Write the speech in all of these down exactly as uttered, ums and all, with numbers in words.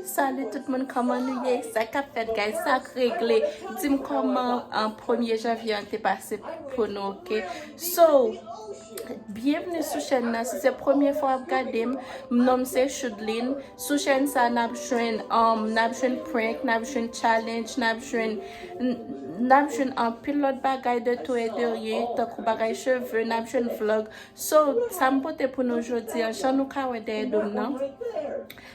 Salut tout moun, kòman nou ye? Sa k ap fèt, guys? Sa k regle? Di m kòman an premye janvye an te pase pou nou, oke? So, byenvni sou chèn nan. Si se premye fwa w ap gade m, non m se Chudline. Sou chèn sa, n ap jwenn, um, n ap jwenn prank, n ap jwenn challenge, n ap jwenn, n ap jwenn anpil lòt bagay de tout e de rien, tankou bagay cheve, n ap jwenn vlog. So, sa m pote pou nou jodi a, jan nou ka wè dèyè do m nan,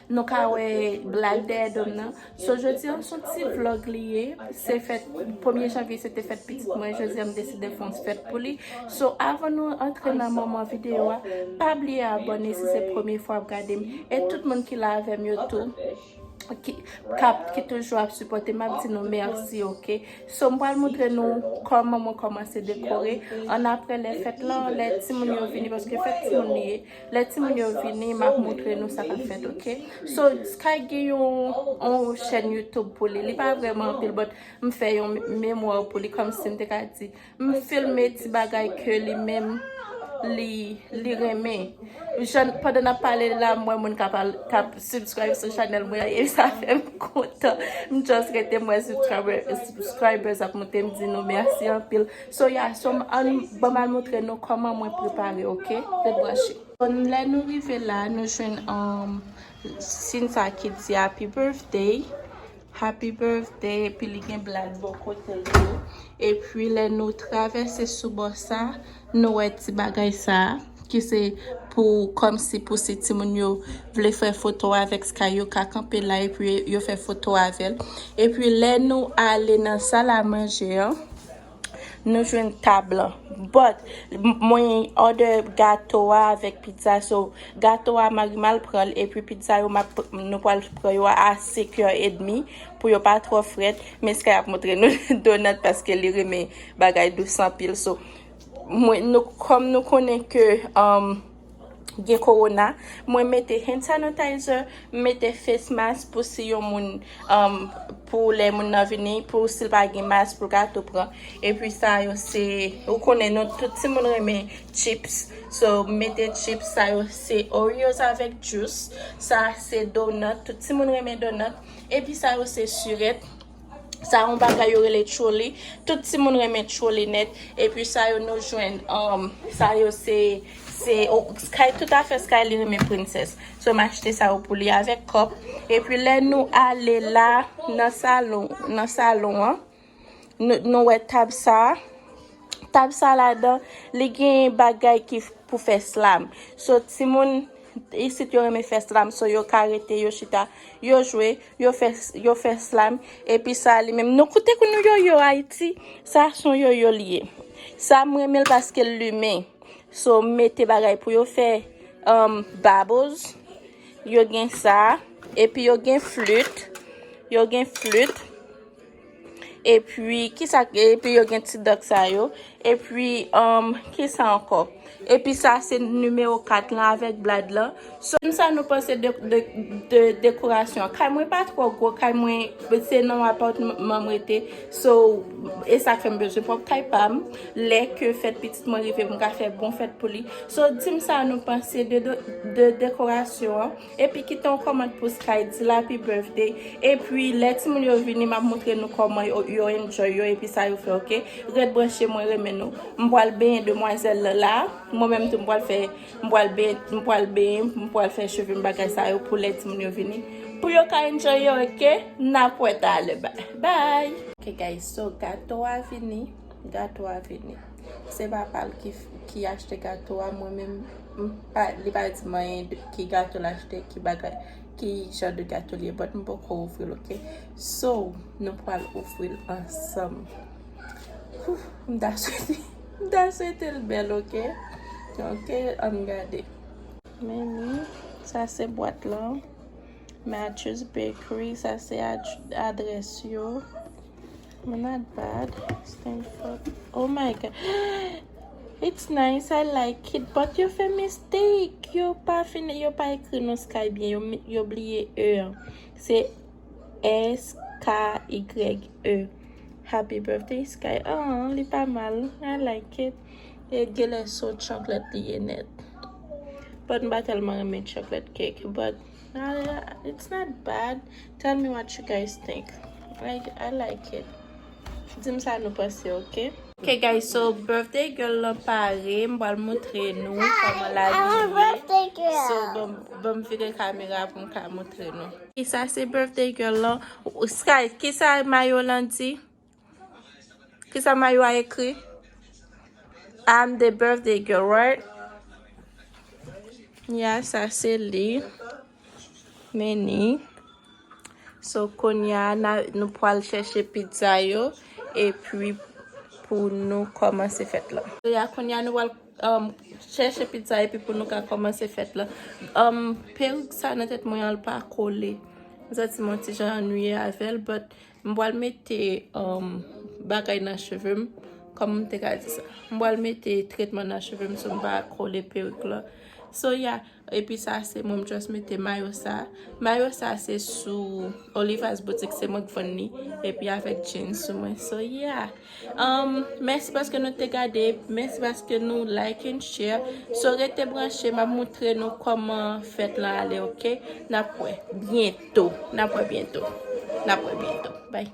nou ka wè blag dèyè do m nan. So, jodi a, se yon ti vlog li ye. Se fèt, premye janvye, se te fèt pitit mwen. Jodi a, m deside fè yon fèt pou li. So, avan nou antre nan moman videyo a, pa bliye abòne si se premye fwa w ap gade m. E tout moun ki la avè m yo tou, ki, k ap, ki toujou ap sipòte m, ap di nou mèsi, oke? So, m pral montre nou kòman mwen kòmanse dekore. Annapre, lè fèt lan, lè timoun yo vini, paske fèt timoun li ye. Lè timoun yo vini, m ap montre nou sa k ap fèt, oke? So, Sky gen yon, yon chèn YouTube pou li. Li pa vrèman anpil, but m fè yon memwa pou li, kòmsi m te ka di, m filme ti bagay ke li menm, li, li renmen. Jan, pandan n ap pale la, m wè moun k ap al, k ap subscribe sou channel mwen an, e sa fè m kontan. M just rete, m wè subscriber, subscribers ap monte, m di nou mèsi anpil. So, yeah, so, ann, ban m al montre nou kòman mwen prepare, oke? Ret branche. Bon, lè nou rive la, nou jwenn, um, siy sa ki di Happy Birthday. Happy Birthday, epi li gen blag bò kote l tou. Epi lè nou travèse sou bò sa, nou wè ti bagay sa, ki se pou, kòmsi pou si timoun yo vle fè foto avèk Sky, yo ka kanpe la, epi yo fè foto avè l. Epi lè nou ale nan sal a manje an, nou jwenn tab lan. But, m-, mwen order gato a avèk pizza, so gato a mari m al pran l, epi pizza yo m ap, nou pral pran yo a senk è edmi pou yo pa twò frèt. Men Sky ap montre nou donut paske li renmen bagay dous anpil. So, mwen, nou, kòm nou konnen ke, um, gen corona, mwen mete hand sanitizer, m mete face mask pou si yon moun, um, pou lè moun nan vini, pou si l pa gen mask pou l ka tou pran. Epi sa yo se, ou konnen nou tout timoun renmen chips. So, m mete chips, sa yo se Oreos avèk juice. Sa se donut, tout timoun renmen donut. Epi sa yo se sirèt. Sa yon bagay yo rele choli. Tout timoun renmen choli nèt. Epi sa yo nou jwenn, um, sa yo se, se, oh, Sky, tout afè Sky li renmen princess. So, m achte sa yo pou li avèk kòp. Epi lè nou ale la, nan salon, nan salon an, nou, nou wè tab sa. Tab sa ladan, li gen bagay ki pou fè slam. So, timoun isit yo renmen fè slam, so yo ka rete, yo chita, yo jwe, yo fè, yo fè slam. Epi sa li menm, nou koute kou nou yoyo Ayiti, sa se yon yoyo li ye. Sa m renmen l paske l limen. So, m mete bagay pou yo fè, um, bubbles. Yo gen sa, epi yo gen flit. Yo gen flit. Epi, kisa, epi yo gen ti dòk sa yo. Epi, um, kisa ankò? Epi sa se nimewo kat lan avèk blad lan. So, sa nou panse de, de, de dekorasyon an? Kay mwen pa twò gwo, kay mwen se nan yon apatman m rete. So, e sa k fè m bezwen pwòp kay pa m. Lè ke fèt pitit mwen rive, m ka fè bon fèt pou li. So, di m sa nou panse de, de, de dekorasyon an. Epi kite yon kòmant pou Sky, di l happy birthday. Epi lè timoun yo vini, m ap montre nou kòman yo, yo enjoy yo, epi sa yo fè, oke? Ret branche, mwen renmen nou. M pral benyen demwazèl lan la. Mwen menm tou, m pral fè, m pral benyen, m pral benyen, m pral fè cheve m bagay sa yo pou lè timoun yo vini. Pou yo ka enjoy yo, oke? N ap wè talè. Ba-, bye! Ok, guys, so gato a vini. Gato a vini. Se papa l ki, ki achte gato a. Mwen menm, m pa, li pa di m anyen de ki gato l achte, ki bagay, ki jan de gato li ye, but m poko ouvri l, oke? So, nou pral ouvri l ansanm. Whew, m ta swete, m ta swete l bèl, oke? Oke, ann gade. Men li, sa se bwat lan. Mattress Bakery, sa se ad-, adrès yo. Not bad. Stanford. Oh my God. It's nice, I like it. But yo fè mistake. Yo pa fin, yo pa ekri non Sky byen. Yo, yo bliye E an. Se S K Y E. Happy birthday, Sky. Oh, li pa mal. I like it. E genlè se yon chocolate li ye nèt. But m pa tèlman renmen chocolate cake. But Uh, it's not bad. Tell me what you guys think. I, I like it. Di m sa nou panse, ok? Ok, guys, so birthday girl lan pare, m pral montre nou kòman l abiye. So, bon, bon, m vire kamera pou m ka montre nou. E sa se birthday girl lan. Sky, kisa mayo lan di? Kisa mayo a ekri? I'm the birthday girl, right? Yeah, sa se li. Meni. So, kounye a, na- nou pral chèche pizza yo, epi pou nou kòmanse fèt la. So, ya, kounye a, nou pral um, chèche pizza, epi pou nou ka kòmanse fèt la. Um, perik sa nan tèt mwen an, l pa kole. M santi mwen ti jan annuiye avè l, but m pral mete um, bagay nan cheve m, kòman m te ka di sa? M pral mete tretman nan cheve m, so m pa kole perik la. So, yeah, epi sa se mwen, m just mete mayo sa. Mayo sa se sou Olivas Boutique, se mwen k vann li, epi avèk jeans sou mwen. So, yeah. Um, mèsi paske nou te gade, mèsi paske nou like and share. So, rete branche, m ap montre nou kòman fèt lan ale, ok? N ap wè byento. N ap wè byento. N ap wè byento. Bye.